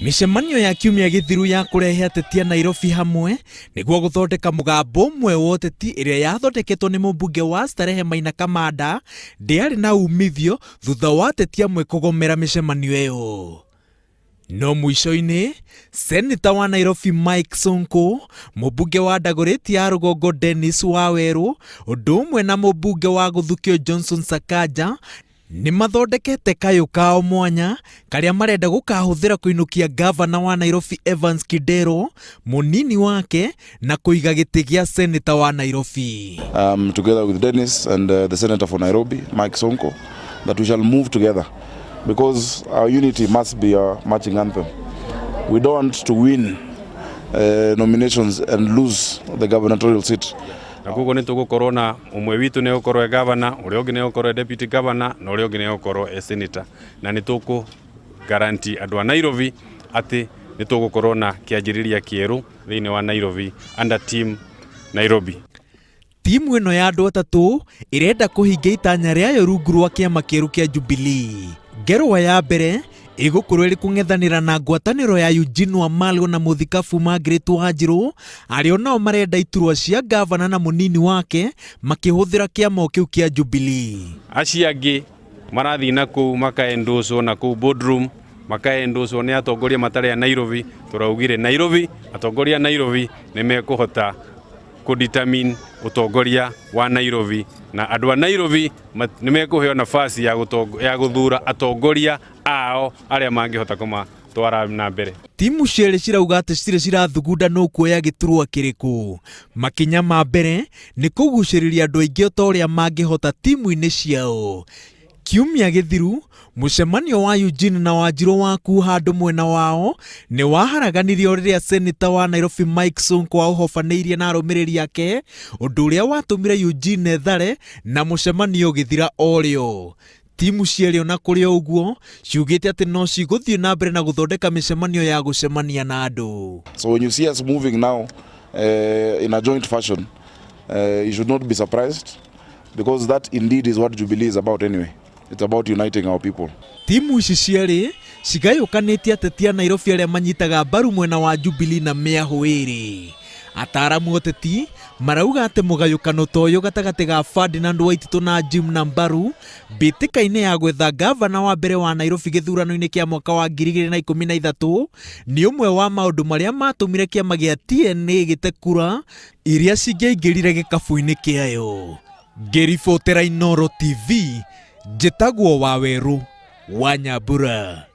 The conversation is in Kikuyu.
Mĩcemanio ya kiumia gĩthiru ya kũrehe ateti a Nairobi hamwe nĩguo gũthondeka mũgambo ũmwe wa ũteti ĩrĩa yathondeketwo nĩ mũmbunge wa Starehe Maina Kamanda ndĩarĩ na umithio thutha wa ateti amwe kũgomera mĩcemanio ĩyo. No mũico-inĩ, Seneta wa Nairobi Mike Sonko, mũmbunge wa Dagoretti ya rũgongo Dennis Wawerũ, ũndũ ũmwe na mũmbunge wa Gũthukio Johnson Sakaja nĩ mathondekete kayũ kao mwanya karĩa marenda gũkahũthĩra kũinũkia ngavana wa Nairobi Evans Kidero, mũnini wake na kũiga gĩtĩ gĩa seneta wa Nairobi. Together with Dennis and the senator for Nairobi, Mike Sonko, that we shall move together because our unity must be our marching anthem. We don't want to win nominations and lose the gubernatorial seat. Na koguo nĩ tũgũkorwo na ũmwe witũ nĩ egũkorwo e governor, ũrĩa ũngĩ nĩ egũkorwo e deputy governor, na ũrĩa ũngĩ nĩ egũkorwo e senator, na nĩ tũkũ guarantee andũ a Nairobi atĩ nĩ tũgũkorwo na kĩanjĩrĩria kĩerũ thĩinĩ wa Nairobi under Team Nairobi. Timu ĩno ya andũ atatũ ĩrenda kũhingia itanya rĩayo rungu rwa kĩama kĩerũ kĩa Jubilee. Ngerwa ya mbere ĩgũkorwo ĩrĩ kũng'ethanĩra na ngwatanĩro ya Eugene Wamalwa na mũthikabu Margaret Wanjiru arĩa onao marenda iturwa cia ngavana na mũnini wake makĩhũthĩra kĩama o kĩu kĩa Jubilee. Acio angĩ marathiĩ na kũu makaendũcwo na kũu boardroom, makaendũcwo nĩ atongoria matarĩ a Nairobi. Tũraugire Nairobi, atongoria a Nairobi nĩ mekũhota kũdetermine ũtongoria wa Nairobi, na andũ a Nairobi nĩ mekũheo nafasi ya gũthura atongoria ao arĩa mangĩhota kũmatwara na mbere. Timu cierĩ cirauga atĩ citirĩ cirathugunda nũ kuoya gĩturwa kĩrĩkũ. Makinya ma mbere nĩ kũgucĩrĩria andũ aingĩ o ta ũrĩa mangĩhota timu-inĩ ciao. Kiumia gĩthiru, mũcemanio wa Eugene na Wanjiru wa kuha andũ mwena wao nĩ waharaganirio rĩrĩa seneta wa Nairobi Mike Sonko aũhobanĩirie na arũmĩrĩri ake, ũndũ ũrĩa watũmire Eugene ethare na mũcemanio ũgĩthira o rĩo. Timu cierĩ ona kũrĩ o ũguo ciugĩte atĩ no cigũthiĩ na mbere na gũthondeka mĩcemanio ya gũcemania na andũ. So when you see us moving now in a joint fashion, you should not be surprised because that indeed is what Jubilee is about anyway. It's about uniting our people. Timu ici cierĩ cigayũkanĩtie ateti a Nairobi arĩa manyitaga mbaru mwena wa Jubilee na mĩahũ ĩrĩ. Ataaramu ateti marauga atĩ mũgayũkano ta ũyũ gatagatĩ ga Ferdinand Waititũ na Jim Nambaru mbĩtĩka-inĩ ya gwetha ngavana wa mbere wa Nairobi gĩthurano-inĩ kĩa mwaka wa 2013 nĩ ũmwe wa maũndũ marĩa matũmire kĩama gĩa TNA gĩte kura iria cingĩaingĩrire gĩkabũ-inĩ kĩayo. Ngĩribotera Inooro TV, njĩtagwo Wawerũ wa Nyambura.